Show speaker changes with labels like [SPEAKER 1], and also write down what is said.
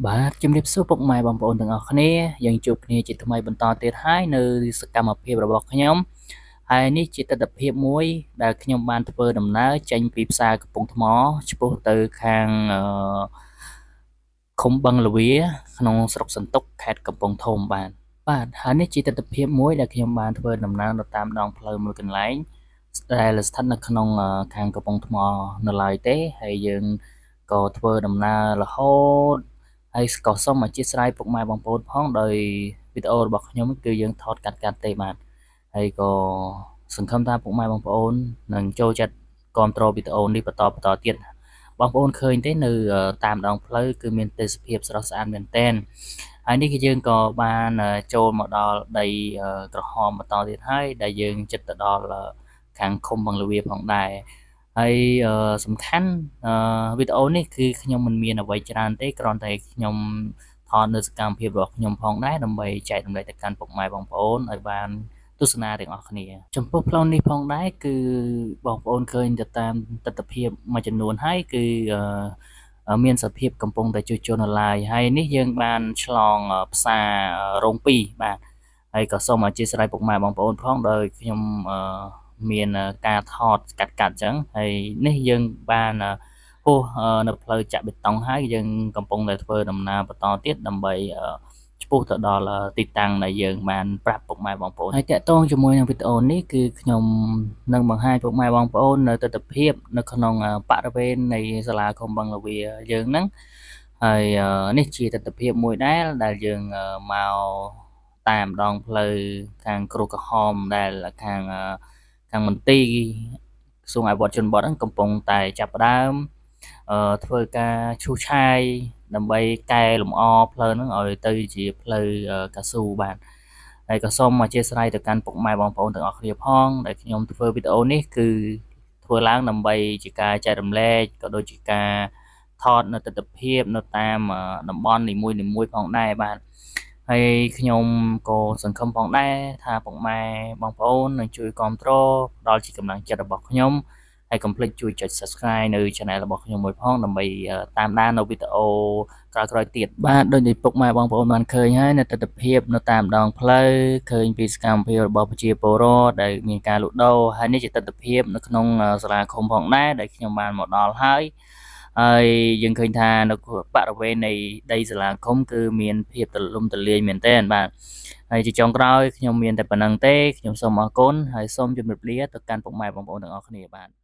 [SPEAKER 1] បាទជំរាបសួរពុកម៉ែបងប្អូនទាំងអស់គ្នាយើងជួបគ្នាជាថ្មីបន្តទៀតហើយនៅសកម្មភាពរបស់ខ្ញុំហើយនេះជាទិដ្ឋភាពមួយដែលខ្ញុំបានធ្វើដំណើរចេញពីផ្សារកំពង់ថ្មឆ្ពោះទៅខាងឃុំបឹងល្វាក្នុងស្រុកសន្ទុកខេត្តកំពង់ធំបាទបាទហើយនេះជាទិដ្ឋភាពមួយដែលខ្ញុំបានធ្វើដំណើរនៅតាមដងផ្លូវមួយកន្លែងដែលស្ថិតនៅក្នុងខាងកំពង់ថ្មនៅឡើយទេហើយយើងក៏ធ្វើដំណើររហូតហើយក៏សូមអធ្យាស្រ័យពុកម៉ែបងប្អូនផងដោយវីដេអូរបស់ខ្ញុំគឺយើងថតកាត់ៗទេបាទហើយក៏សង្ឃឹមថាពុកម៉ែបងប្អូននឹងចូលចិត្តគាំទ្រវីដេអូនេះបន្តបន្តទៀតបងប្អូនឃើញទេនៅតាមដងផ្លូវគឺមានទេសភាពស្រស់ស្អាតមែនទែនហើយនេះគឺយើងក៏បានចូលមកដល់ដីក្រហមបន្តទៀតហើយដែលយើងចិត្តទៅដល់ខាងឃុំបឹងល្វាផងដែរហើយសំខាន់វីដេអូនេះគឺខ្ញុំមិនមានអ្វីច្រើនទេគ្រាន់តែខ្ញុំថតនៅសកម្មភាពរបស់ខ្ញុំផងដែរដើម្បីចែករំលែកទៅកាន់ពុកម៉ែបងប្អូនឲ្យបានទស្សនាទាំងអស់គ្នាចំពោះផ្លូវនេះផងដែរគឺបងប្អូនឃើញទៅតាមទិដ្ឋភាពមួយចំនួនហើយគឺមានសភាពកំពុងតែជួសជុលនៅឡើយហើយនេះយើងបានឆ្លងផ្សាររោង2បាទហើយក៏សូមអធ្យាស្រ័យពុកម៉ែបងប្អូនផងដោយខ្ញុំមានការថតកាត់អញ្ចឹងហើយនេះយើងបានហួសនៅផ្លូវចាក់បេតុងហើយយើងកំពុងតែធ្វើដំណើរបន្តទៀតដើម្បីឆ្ពោះទៅដល់ទីតាំងដែលយើងបានប្រាប់ពុកម៉ែបងប្អូនហើយតាក់ទងជាមួយនឹងវីដេអូនេះគឺខ្ញុំនឹងបង្ហាញពុកម៉ែបងប្អូននៅទិដ្ឋភាពនៅក្នុងបរិវេណនៃសាលាឃុំបឹងល្វាយើងហ្នឹងហើយនេះជាទិដ្ឋភាពមួយដែរដែលយើងមកតាមដងផ្លូវខាងគ្រូក្រហមដែលខាងមន្ទីរក្រសួងអភិវឌ្ឍជនបទហ្នឹងកំពុងតែចាប់ផ្ដើមធ្វើការឈូសឆាយដើម្បីកែលម្អផ្លូវហ្នឹងឲ្យទៅជាផ្លូវកៅស៊ូបាទហើយក៏សូមអធ្យាស្រ័យទៅកាន់ពុកម៉ែបងប្អូនទាំងអស់គ្នាផងដែលខ្ញុំធ្វើវីដេអូនេះគឺធ្វើឡើងដើម្បីជាការចែករំលែកក៏ដូចជាការថតនៅទិដ្ឋភាពនៅតាមតំបន់នីមួយៗផងដែរបាទហើយខ្ញុំក៏សង្ឃឹមផងដែរថាពុកម៉ែបងប្អូននឹងជួយគាំទ្រផ្ដល់ជាកម្លាំងចិត្តរបស់ខ្ញុំហើយកុំភ្លេចជួយចុច Subscribe នៅ Channel របស់ខ្ញុំមួយផងដើម្បីតាមដាននៅវីដេអូក្រោយៗទៀតបាទដូចដែលពុកម៉ែបងប្អូនបានឃើញហើយនៅទិដ្ឋភាពនៅតាមដងផ្លូវឃើញពីសកម្មភាពរបស់ប្រជាពលរដ្ឋដែលមានការលក់ដូរហើយនេះជាទិដ្ឋភាពនៅក្នុងសាលាឃុំផងដែរដែលខ្ញុំបានមកដល់ហើយហើយយើងឃើញថានៅបរិវេណនៃដីសាលាឃុំគឺមានភាពទូលំទូលាយមែនទែនបាទហើយជាចុងក្រោយខ្ញុំមានតែប៉ុណ្្នឹងទេខ្ញុំសូមអរគុណហើយសូមជម្រាបលាទៅកាន់ពុកម៉ែបងប្អូនទាំងអស់គ្នាបាទ។